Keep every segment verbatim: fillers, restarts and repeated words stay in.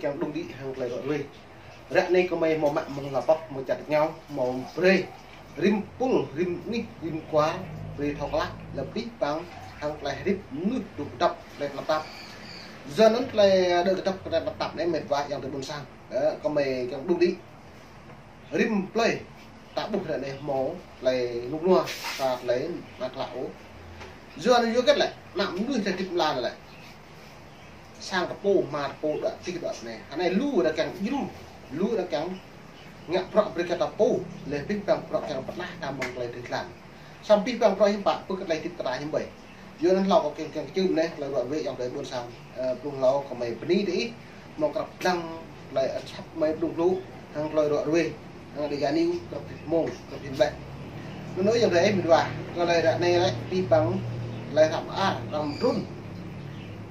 kiăng đung đĭ hăng tơlơi ruă ruê. Ră anai kơmơi hmâo mă mơ̆ng lăp pŏk, hmâo čăt ngao, hmâo brơi rĭm pul, rĭm anih, rĭm kual, brơi thâo klă, lăp pih păng hăng tơlơi hơdip mơnuih dŏ kơdŏp tơlơi tơnap tap. Yua anŭn tơlơi dŏ kơdŏp tơlơi tơnap tap anai mĕt wa ayŏng adơi ƀôn sang. Ơ, kơmơi kiăng đung đĭ rĭm plơi, ta ƀuh ră anai hmâo tơlơi rơnŭk rơnua, sa tơlơi mă klă ôh. Yua anŭn yua hơget lĕ, ană mơnuih ta hơdip mơ̆ng lăn lĕ. Sang ta pô, hmua ta pô, đuaĭ adih đuaĭ anai. Hơnai lu arăng kiăng djru, lu arăng kiăng ngă bruă brơi kơ ta pô, lĕ pih păng bruă kiăng pơtlaih ta mơ̆ng tơlơi tui tlan. Samơ̆ pih păng bruă hiư̆m pă, pơkă tơlơi hơdip kơ ta hiư̆m ƀai. Yua anŭn hlâo kâo kiăng, kiăng kơčưm anai, tơlơi ruă ruê ayŏng adơi ƀôn sang, ơ, blung hlâo kơmơi bơni tơ ih, hmâo krăp lăng, tơlơi asăp kơmơi blung hlâo, hăng tơlơi ruă ruê, hăng Dega News, krăp hĭ mông, krăp hĭ ƀĕ. Anŭn ơi ayŏng adơi mĕt wa, tơlơi ră anai lĕ, pih păng, tơlơi hră ar, arăng trŭn.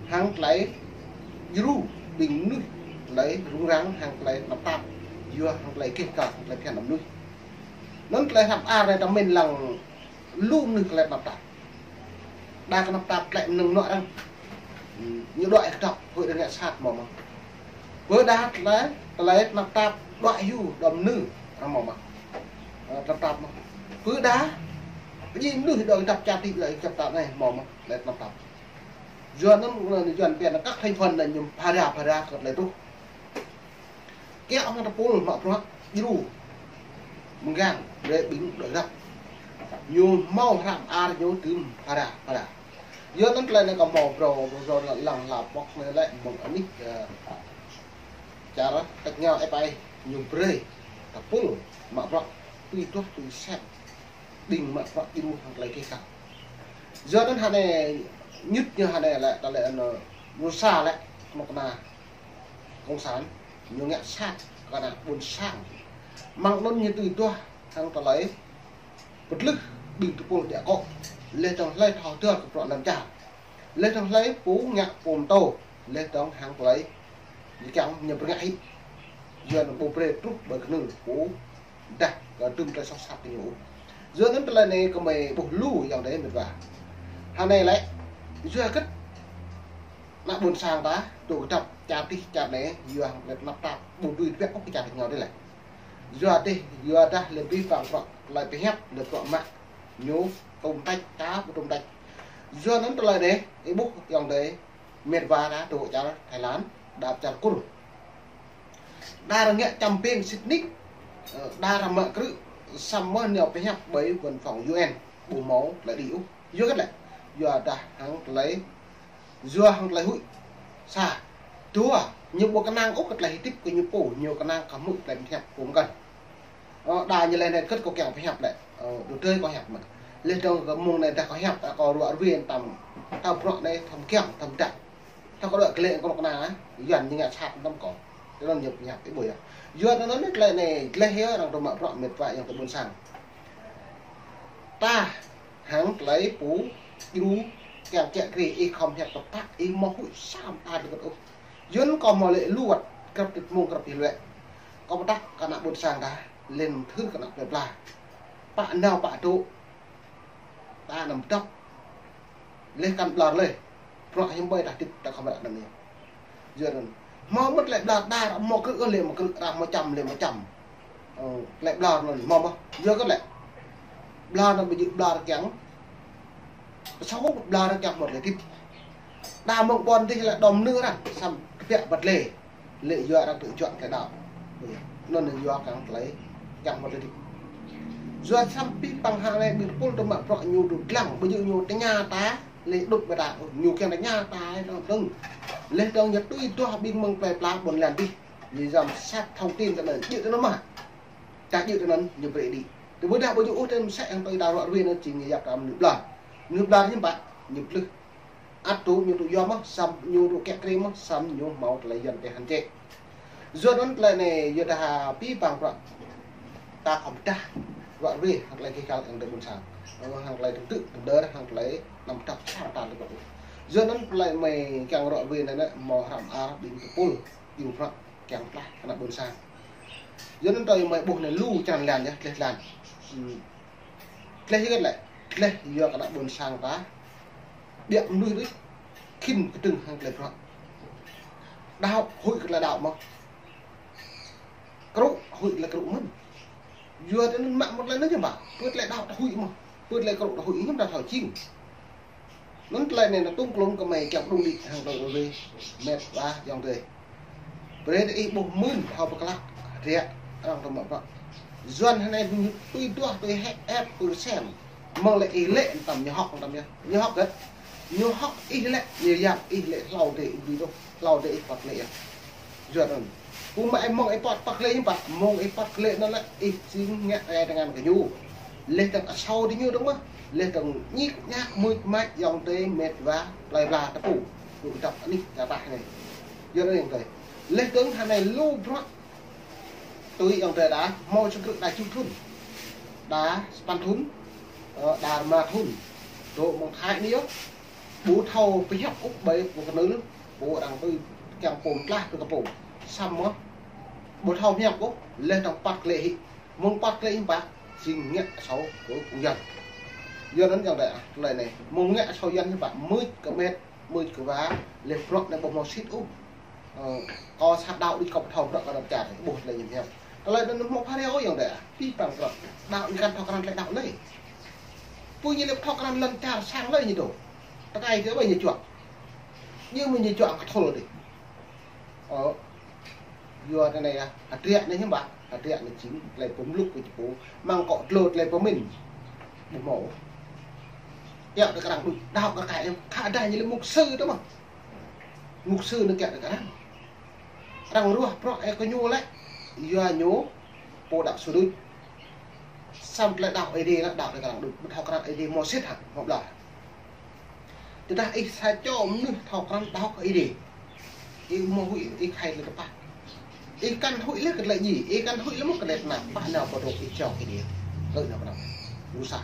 Hăng tơlơi djru, ƀing mơnuih, tơlơi rŭng răng, hăng tơlơi tơnap tap, yua hăng tơlơi keh kal, hăng tơlơi phiăn mơnuih. Anŭn tơlơi hră ar anai ta mĭn lăng lu mơnuih tơlơi tơnap tap. Đa kơ tơnap tap tơlơi mơnơ̆ng mơnuă arăng. Ư, ñu đuaĭ kơdŏp, huĭ arăng ngă sat hmâo mơ̆n. Pơ đa tơlơi, tơlơi tơnap tap đuaĭ hyu đom nư arăng hmâo mơ̆n. Ơ, tơnap tap mơ̆n. Pơ đa, pơjing mơnuih dŏ kơdŏp čar tih lĕ kơdŏp tap anai hmâo mơ̆n, tơlơi tơnap tap. Yua anŭn, yua anŭn pian kơ thành phần anai ñu phara phara kơ tơlơi truh. Kiăng hăng ta pô mă bruă djru mơ̆ng gang, brơi ƀing dŏ kơdŏp. Ñu hmâo hră ar ñu tŭ phara, phara. Yua anŭn tơlơi anai kâo hmâo phrâo, phrâo lăng lăp pŏk anai lĕ mơ̆ng anih, ơ, čar tač ngao ĕp ai ñu brơi ta pô mă bruă tui duah tui sem. Ƀing mă bruă djru hăng tơlơi keh kal. Yua anŭn hơnai ñŭt ñu hơnai lĕ, tơlơi anŭn, ñu sa lĕ, kơnuk kơna cộng sản, ñu ngă sat kơ ană ƀôn sang. Mơ̆ng anŭn ñu tui duah hăng tơlơi pơtlưh ƀing tơpul djă akŏ. Lĕ tơ̆ng hlơi thâo tơl kơ bruă lăm čar. Lĕ tơ̆ng hlơi pô ngă pô mơtô. Lĕ tơ̆ng hăng tơlơi ñu kiăng ñu pơrngă hĭ. Yua anŭn ƀu brơi truh ƀơi kơnưl pô dah kơ tŭm tơlơi soh sat kơ ñu. Yua anŭn tơlơi anai kơmơi ƀuh lu ayŏng adơi mĕt wa. Hơnai lĕ, yua hơget ană ƀôn sang ta dŏ kơdŏp čar tih čar anai, yua hăng tơlơi tơnap tap ƀu dưi tơbiă ôh kơ čar tih ñu dih lĕ. Yua dih, yua dah lĕ pih păng bruă, tơlơi pơhiăp, lĕ bruă mă ñu tŭm tač, ta ƀu tŭm tač. Yua anŭn tơlơi anai, ih ƀuh ayŏng adơi mĕt wa ta dŏ čar Thái Lan, đa čar Kur. Đa arăng ngă čăm ping sĭt nik, ơ, đa arăng mă krư̆, samơ̆ nao pơhiăp ƀơi văn phòng U N, ƀu hmâo tơlơi đĭ ôh. Yua hơget lĕ, yua dah hăng tơlơi, yua hăng tơlơi huĭ. Sa, dua, ñu ƀu kơnang ôh kơ tơlơi hơdip kơ ñu pô, ñu kơnang kơ hmư̆ tơlơi pơhiăp kơ mơ̆ng găn. Ơ, đa ñu lĕ anai hơget kâo kiăng pơhiăp lĕ. Ơ, tui tơlơi kâo hiăp mơ̆n. Lĕ tơ̆ng kơ mông anai dah kâo hiăp, ơ, kâo ruă ruê tăm, tăm bruă anai, tăm kiăng, tăm dah. Tơ̆ng kâo đuaĭ gleh kơnuk kơna, Yuan ñu ngă sat tăm kâo. Tui anŭn ñu pơhiăp, ih ƀuh yơh. Yua anŭn anai tơlơi anai, gleh yơh, arăng dŏ mă bruă mĕt wa ayŏng adơi ƀôn sang. Ta, hăng tơlơi pô, djru, kiăng kiă kriê, ih khŏm hiăp tơpă, ih hmâo huĭ sa mơta tơgŭt ôh. Yua anŭn kâo hmâo lĕ lu wơ̆t, krăp tĭt mông krăp hil wĕ. Kâo pơtă kơ ană ƀôn sang ta, lĕ thưr kơ ană plơi pla. Pă nao pă dŏ. Ta anăm dŏ. Lĕ kăn ƀlŏr lĕ. Bruă hiư̆m ƀai ta hơdip ta khŏm ră anŭn yơh. Yua anŭn. Hmâo mơ̆n tơlơi ƀlŏr đa, hmâo krư̆ ôh lĕ hmâo krư̆, đa hmâo čăm lĕ hmâo čăm. Ơ, tơlơi ƀlŏr anŭn hmâo mơ̆n. Yua kơ lĕ. Ƀlŏr anŭn ƀu djơ̆ ƀlŏr kiăng. Pơsâu ƀlŏr kiăng hmâo tơlơi hơdip. Đa mơ̆ng ƀôn dih lĕ đom nư arăng, samơ̆ kơbiă băt lĕ. Lĕ yua arăng tŭ juă kơ đaŏ. Anŭn yua kiăng tơlơi, kiăng hmâo tơlơi hơdip. Yua samơ̆ pih păng hơnai ƀing tơpul dŏ mă bruă ñu dŏ dlăng, ƀu djơ̆ ñu tơña ta, lĕ đŭt ƀơi ta, ñu kiăng tơña ta, dŏ dơ̆ng. Lĕ dŏng ñu tui duah ƀing mơ̆ng plơi pla ƀôn lan dih. Ñu yom sat thông tin tơ anŭn, djơ̆ tơ anŭn mơ̆. Ta djơ̆ tơ anŭn, ñu brơi đĭ. Tơdah ƀu djơ̆ ôh tơ anŭn mơsĕ hăng tơlơi đa ruă ruê anŭn či ñu yap ta mơnuih ƀlŏr. Mơnuih ƀlŏr hiư̆m pă, ñu plưh. Ăt tŭ ñu tŭ yom mơ̆, samơ̆ ñu tŭ kiă kriê mơ̆, samơ̆ ñu hmâo tơlơi Yuan tĕh hăn čĕ. Yua anŭn tơlơi anai, yua dah pih păng bruă. Ta khŏm pơtă, ruă ruê, hăng tơlơi kih kal hăng tơlơi ƀôn sang. Hăng tơlơi tơ̆ng tŭ, tơ̆ng đơr, hăng tơlơi anăm pơtă sa ta tơ̆ng tŭ. Yua anŭn tơlơi mơi kiăng ruă ruê anai, hmâo hră ar, ƀing tơpul, ƀing bruă, kiăng pơtlaih, ană ƀôn sang. Yua anŭn tơlơi mơi ƀuh anai lu črăn lan yơh, gleh lan. Ư. Gleh yơh kơ lĕ, gleh yua kơ ană ƀôn sang ta. Biă mơnuih đôč, khĭn kơdơ̆ng hăng tơlơi bruă. Đaŏ huĭ kơ tơlơi đaŏ mơ̆n. Krŭ huĭ tơlơi krŭ mơ̆n. Yua tơ anŭn mă mơ̆ tơlơi anŭn hiư̆m pă. Pơ tơlơi đaŏ ta huĭ mơ̆n. Pơ tơlơi krŭ ta huĭ hiư̆m ta thâo jing. Anŭn tơlơi anai anŭn tŭm klŭm kơ mơi kiăng pơdŏng đĭ hăng tơlơi rơwe. Met wa ayŏng adơi. Brơi tơ ih ƀuh mơ̆n thâo pơklă. Ră arăng tơ mă pă. Yuan hơnai tui duah tui hĕp ĕp tui sem. Mơ̆ng lĕ ih lĕ tăm ñu hŏk tăm yơh. Ñu hŏk gĕt. Ñu hŏk ih lĕ, ñu yap ih lĕ hlâo dêh ih ƀu dŏ. Hlâo dêh ih păt lĕ yơh. Yuan anŭn. Pơmă ih mơ̆ng ih păt păt lĕ ih pă, mơ̆ng ih păt lĕ anŭn lĕ ih jing ngă rai tơngan kơ ñu. Leh tơ̆ng asâo tơ ñu dŏng mơ̆. Leh tơ̆ng ñik ñak mưč mač ayŏng adơi met wa plơi pla tơpŭ. Dŏ dăp anih ta tah anai. Yuan anŭn ayŏng adơi. Leh tơ̆ng hơnai lu bruă tui ayŏng adơi đa, hmâo čơkrư̆ đa tơjuh thŭn. Đa sapăn thŭn, ơ, đa rơma thŭn. Dŏ mơ̆ng Thái anai yơh, ƀu thâo pơhiăp ôh ƀơi pô kơnưl, pô arăng tui kiăng pô mơtlaih tui kơ pô. Samơ̆ ƀu thâo pơhiăp ôh, leh tơ̆ng păt lĕ hĭ. Mơ̆ng păt lĕ ih pă, jing ngă asâo kơ kông Yuan. Yuan anŭn ayŏng adơi ah, tơlơi anai. Mơ̆ng ngă asâo Yuan ih pă, mưč kơ met, mưč kơ wa, leh bruă anai ƀu hmâo sĭt ôh. Ơ, kâo sa đaŏ đĭ kâo ƀu thâo bruă kâo dăp čar, ƀuh tơlơi ñu hiam. Tơlơi anŭn hmâo phara ôh ayŏng adơi ah, pih păng bruă. Đaŏ ñu kăn thâo krăn tơlơi đaŏ lơi. Pô ñu lĕ thâo krăn lŏn čar sang lơi ñu dŏ. Tơkai kơ ƀơi ñu čuă. Ñu mơ̆ ñu čuă kơ thâo lơi dih. Ơ, yua tơ anai ah, hơdră anai hiư̆m pă, hơdră anai jing tơlơi pơmluk kơ čơpô, mơ̆ng kơ tlô tơlơi pơmĭn. Ƀu hmâo. Kiăng tơ kơ arăng đuč, đaŏ kơ kai em, khă đa ñu lĕ mục sư tơ mơ̆. Mục sư anŭn kiăng tơ kơ arăng. Arăng ruah bruă ih kơ ñu lĕ, yua ñu pô đaŏ sơđuč. Samơ̆ tơlơi đaŏ Ơi Adai lĕ đaŏ tơ kơ arăng đuč, ƀu thâo krăn Ơi Adai hmâo sĭt hă, hmâo ƀlŏr. Tơdah ih sa čô mơnuih thâo krăn đaŏ kơ Ơi Adai. Ih hmâo huĭ, ih khai tơlơi tơpă. Ih kăn huĭ lĕ kơ tơlơi djai, ih kăn huĭ lĕ mơ̆ kơ tơlơi tơnap, pă nao kơ dŏ ih jao kơ Ơi Adai. Tơlơi nao kơ nao. Ƀu sa.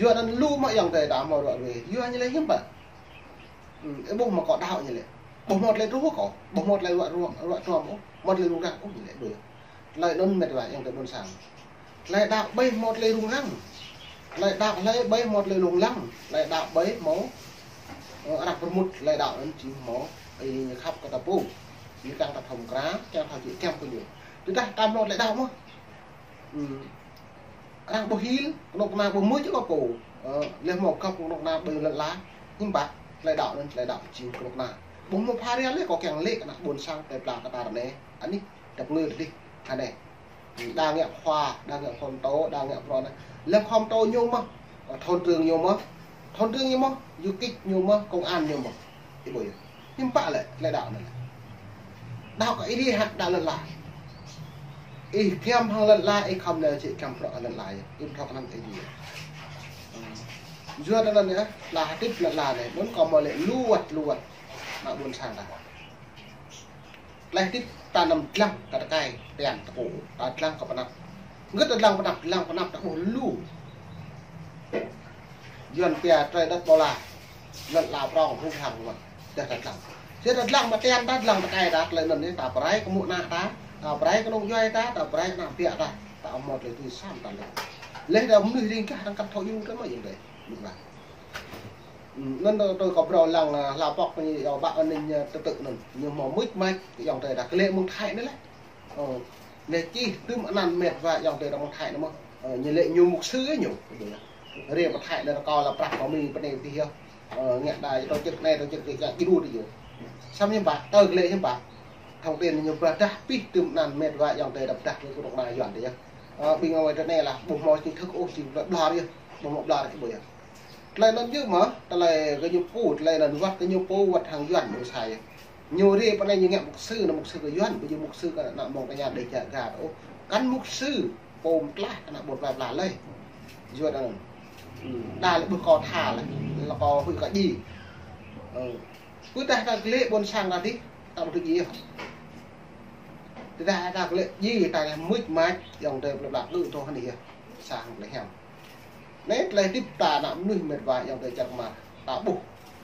Yua anŭn lu mơ̆ ayŏng adơi đa hmâo ruă rơwe. Yua ñu lĕ hiư̆m pă. Ơ, ƀuh mơ̆ kâo đaŏ ñu lĕ. Ƀu hmâo tơlơi truh kâo, ƀu hmâo tơlơi ruă, ruă truh ôh, hmâo tơlơi rŭng răng ôh ñu lĕ đuaĭ. Tơlơi anŭn met wa ayŏng adơi ƀôn sang. Tơlơi đaŏ ƀơi hmâo tơlơi rŭng răng. Tơlơi đaŏ hlơi ƀơi hmâo tơlơi lông lăng. Tơlơi đaŏ ƀơi hmâo, ơ, arăng pơrmut tơlơi đaŏ anŭn jing hmâo. Ơi ñu khăp kơ ta pô. Ñu kiăng ta thâo mơkra, kiăng ta jĕ kiăng kơ ñu. Tơdah ta hmâo tơlơi đaŏ mơ̆. Ơ. Arăng ƀu hil, kơnuk kơna ƀu mưč kơ pô. Ơ, leh hmâo găp kơnuk kơna ƀơi lŏn ala. Hiư̆m pă, tơlơi đaŏ anŭn, tơlơi đaŏ jing kơnuk kơna. Ƀu hmâo phara lĕ kâo kiăng lĕ kơ ană ƀôn sang plơi pla kơ ta ră anai. Anih, dăp ngơ dih. Hơnai. Đa ngă khua, đa ngă khua mtô, đa ngă prô anai. Leh khua mtô ñu mơ̆, thôn trưởng ñu mơ̆. Thôn trưởng ñu mơ̆, du kích ñu mơ̆, công an ñu mơ̆. Ih ƀuh yơh. Hiư̆m pă lĕ, tơlơi đaŏ anŭn lĕ. Đaŏ kơ Ơi Adai hă, đaŏ lŏn ala. Ih giăm hăng lŏn ala, ih khŏm nao jĕ giăm bruă lŏn ala yơh. Ih thâo krăn Ơi Adai. Yua anŭn yơh, tơlơi hơdip lŏn ala anai, anŭn kâo mơ̆ lĕ luăt luăt. Ană ƀôn sang ta. Tơlơi hơdip ta anăm dlăng kơ tơkai, tian tơpŭ, ta dlăng kơ pơnăp. Hơget ta dlăng pơnăp, dlăng pơnăp ta ƀuh lu. Yuan pia trời đất bao la, lŏn ala prŏng hŭng hăng mơ̆n. Dah ta dlăng. Dah ta dlăng mă tian ta, dlăng tơkai ta, tơlơi anŭn yơh ta pơrai kơ mơ̆ng ană ta, ta pơrai kơ nŏng djuai ta, ta pơrai kơ ană ƀiă ta, ta hmâo tơlơi tui sam ta lĕ. Leh ta mơnuih ring gah arăng kăn thâo yua ta mơ̆ ayŏng adơi. Ƀuh lah. Ơ, anŭn tơ, tơ kâo phrâo lăng, ơ, hla pŏk ñu yua ƀă anŭn ñu tơtư̆ anŭn. Ñu hmâo mưč mač, ayŏng adơi ta kơ lĕ mơ̆ng Thái anai lĕ. Ơ, lĕ čih tơm anăn met wa ayŏng adơi ta mơ̆ng Thái anŭn mơ̆. Ơ, ñu lĕ ñu mục sư yơh ñu. Rê pơ Thái anai kâo lăp prăk kâo mĭn pơ anai pih yơh. Ơ, ngă đa tổ chức anai tổ chức kia, kia, kơ đu tơ yơh. Samơ̆ hiư̆m pă, tơ kơ lĕ hiư̆m pă. Thông tin ñu pơdah pih tơm anăn met wa ayŏng adơi ta pơdah kơ kơnuk kơna Yuan tơ yơh. Ơ, ƀing ngă wai tơ anai lah, ƀu hmâo chính thức ôh, jing ƀlŏr yơh. Ƀu hmâo ƀlŏr ôh ƀu yơh. Tơlơi anŭn yơh mơ̆, tơlơi kơ ñu pô, tơlơi anŭn wăt kơ ñu pô, wăt hăng Yuan ñu sa yơh. Ñu rê pơ anai ñu ngă mục sư, anŭn mục sư kơ Yuan, ƀu djơ̆ mục sư kơ ană mơ̆ng tơña Đêga ôh. Kăn mục sư, pô mơtlaih ană ƀôn plơi pla lơi. Yuan anŭn. Ơ, đa lĕ ƀuh kâo tha lĕ, lĕ kâo huĭ kơ djai. Ơ. Pơdah ta kơ lĕ ƀôn sang ta dih, ta ƀu djơ̆ djai yơh. Tơdah ta kơ lĕ djai, ta lĕ mưč mač, ayŏng adơi plơi pla đuaĭ tơ̆ hơnai yơh. Sa hăng tơlơi hiam. Anai tơlơi hơdip ta ană mơnuih met wa ayŏng adơi čar kơmar. Ta ƀuh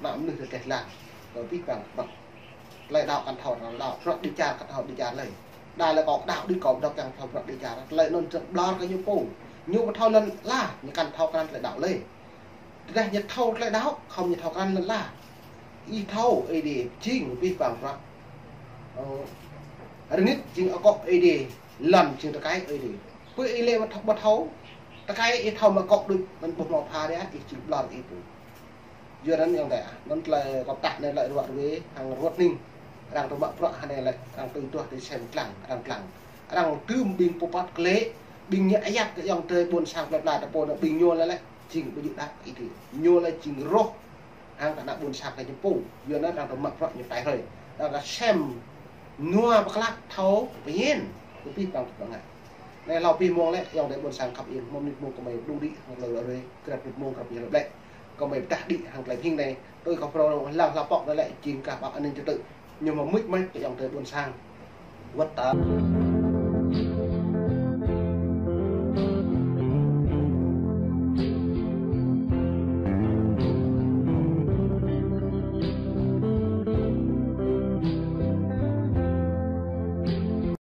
ană mơnuih rơkeh lăng. Kơ pih păng kơpăng. Tơlơi đaŏ kăn thâo, tơlơi đaŏ, bruă đĭ čar kăn thâo đĭ čar lơi. Đa lĕ kâo đaŏ đĭ kâo ƀu thâo kiăng thâo bruă đĭ čar. Tơlơi anŭn jing ƀlŏr kơ ñu pô. Ñu ƀu thâo lŏn ala, ñu kăn thâo krăn tơlơi đaŏ lơi. Tơdah ñu thâo tơlơi đaŏ, khŏm ñu thâo krăn lŏn ala. Ih thâo, Ơi Adai jing pih păng bruă. Rơngit jing akŏ Ơi Adai, lŏn jing tơkai Ơi Adai. Pơ ih lĕ ƀu thâo, ƀu thâo, tơkai ih thâo mă akŏ đôč, anŭn ƀu hmâo pha ôh, ih jing ƀlŏr ih pô. Yua anŭn ayŏng adơi ah, anŭn tơlơi kâo pơtă anai lĕ ruă ruê, hăng ruăt ning. Arăng tơ mă bruă hơnai lĕ, arăng tui tuah tui sem lăng, arăng lăng. Arăng tơm ƀing pô păt klĕ, ƀing ñu ayăt kơ ayŏng adơi ƀôn sang plơi pla ta pô anŭn ƀing ñu lĕ lĕ, jing ƀu djơ̆ đăo ih tui. Ñu lĕ jing roh, hăng kơ ană ƀôn sang kơ ñu pô, yua anŭn arăng tơ mă bruă ñu tai hrơi. Arăng kơ sem nua pơklă thâo pơyên, kơ pih păng pơngă. Anai hlâo pih mông lĕ, ayŏng adơi ƀôn sang khăp yên, mơ̆ng mơnit mông kơmơi đung đĭ, hăng lơ lơ rê, krep mơnit mông krep ñu lĕ lĕ. Kơmơi pơdah đĭ hăng tơlơi hing anai, tui kơ phrâo lăng hla pŏk anai lĕ, jing kah ƀă an ninh trật tự. Ñu mă mưč mơ̆n kơ ayŏng adơi ƀôn sang. Wơ̆t ta